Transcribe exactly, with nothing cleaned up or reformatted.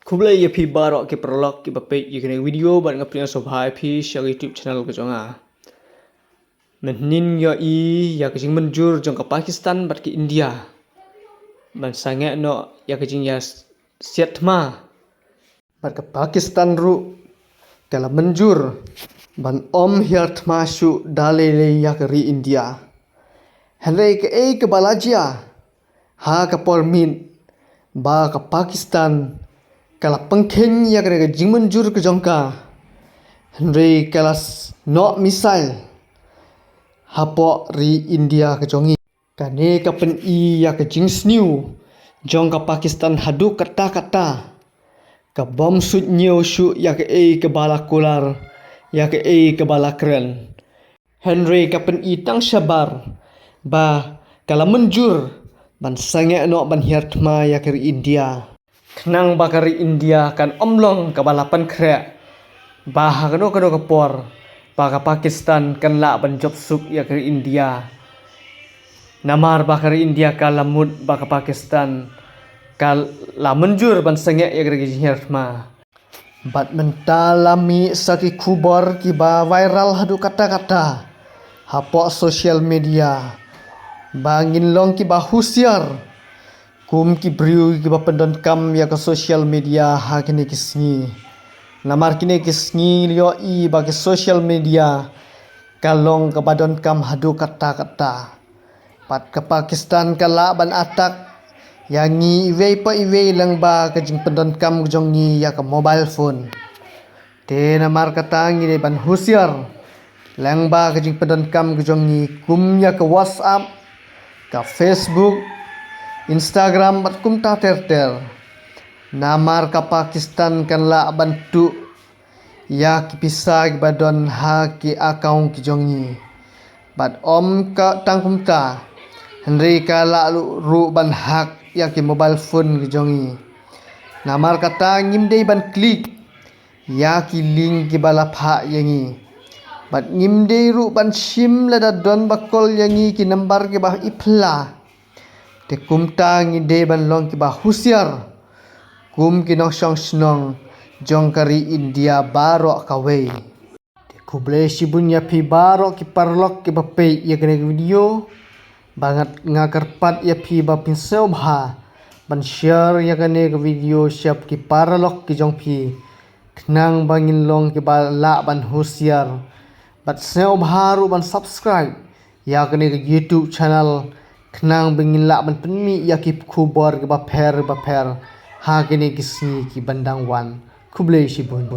Khublei ïa phi baroh ki paralok kiba peit ïa kane ka video bad nga pdiang sngewbha ïa phi sha ka YouTube channel ka jong nga. Mynhynnin ïohi ïa ka jingmynjur jong ka Pakistan bad ka India ban sangeh noh ïa ka jingïasiat thma. Bad ka Pakistan ruh ka la mynjur ban ym hiar thma shuh da lei lei ïa ka ri India. Hynrei kaei kaba la jia ha ka por miet ba ka Pakistan ka la pynkheiñ ïa ka jingmynjur ka jong ka, hynrei ka la s-, noh missile hapoh ri India ka jong ngi. Kane ka pyni ïa ka jingsniew jong ka Pakistan haduh katta katta. Ka bym suidñiew shuh ïa kaei kaba la kular, ïa kaei kaba la kren. Hynrei ka pyni tang shabar ba ka la mynjur ban sangeh noh ban hiar thma ïa ka ri India. Khnang ba ka ri India kan ym long kaba la pynkhreh ba ha kano kano ka por ba ka Pakistan kan lah ban jop suk ïa ka ri India. Namar ba ka ri India ka la mut ba ka Pakistan ka la mynjur ban sangeh ïa ka jinghiar thma. Bad mynta la mih sa ki khubor kiba viral haduh katta katta hapoh social media ba ngin long kiba husiar kum ki briew kiba pyndonkam ïa ka social media ha kine ki sngi. Namar kine ki sngi ïohi ba ki social media ka long kaba donkam haduh katta katta. Bad ka Pakistan ka lah ban attack ïa ngi iwei pa iwei lyngba ka jingpyndonkam ka jong ngi ïa ka mobile phone. Te namar kata ngi dei ban husiar lyngba ka jingpyndonkam ka jong ngi kum ïa ka WhatsApp, ka Facebook, Instagram bad kumta ter ter. Namar ka Pakistan kan lah ban tuh ïa ki pisa kiba don ha ki account ki jong ngi. Bad ym ka tang kumta, hynrei ka lah ruh ban hack ïa ki mobile phone ki jong ngi. Namar kata ngim dei ban click ïa ki link kiba la phah ïa ngi. Bad ngim dei ruh ban shim lada don ba call ïa ngi ki number kiba i phylla. Te kumta ngi dei ban long kiba husiar kum ki nongshong shnong jong ka ri India baroh kawei. Te khublei shibun ïa phi baroh ki paralok kiba peit ïa kane ka video. Ba nga, nga kyrpad ïa phi ba phin sngewbha ban share ïa kane ka video sha ki paralok ki jong phi. Khnang ba ngin long kiba lah ban husiar. Bad sngewbha ruh ban subscribe ïa kane ka YouTube channel. Khnang ba ngin lah ban pynmih ïa ki khubor kiba pher ba pher ha kine ki sngi kiban dang wan. Khublei shibun.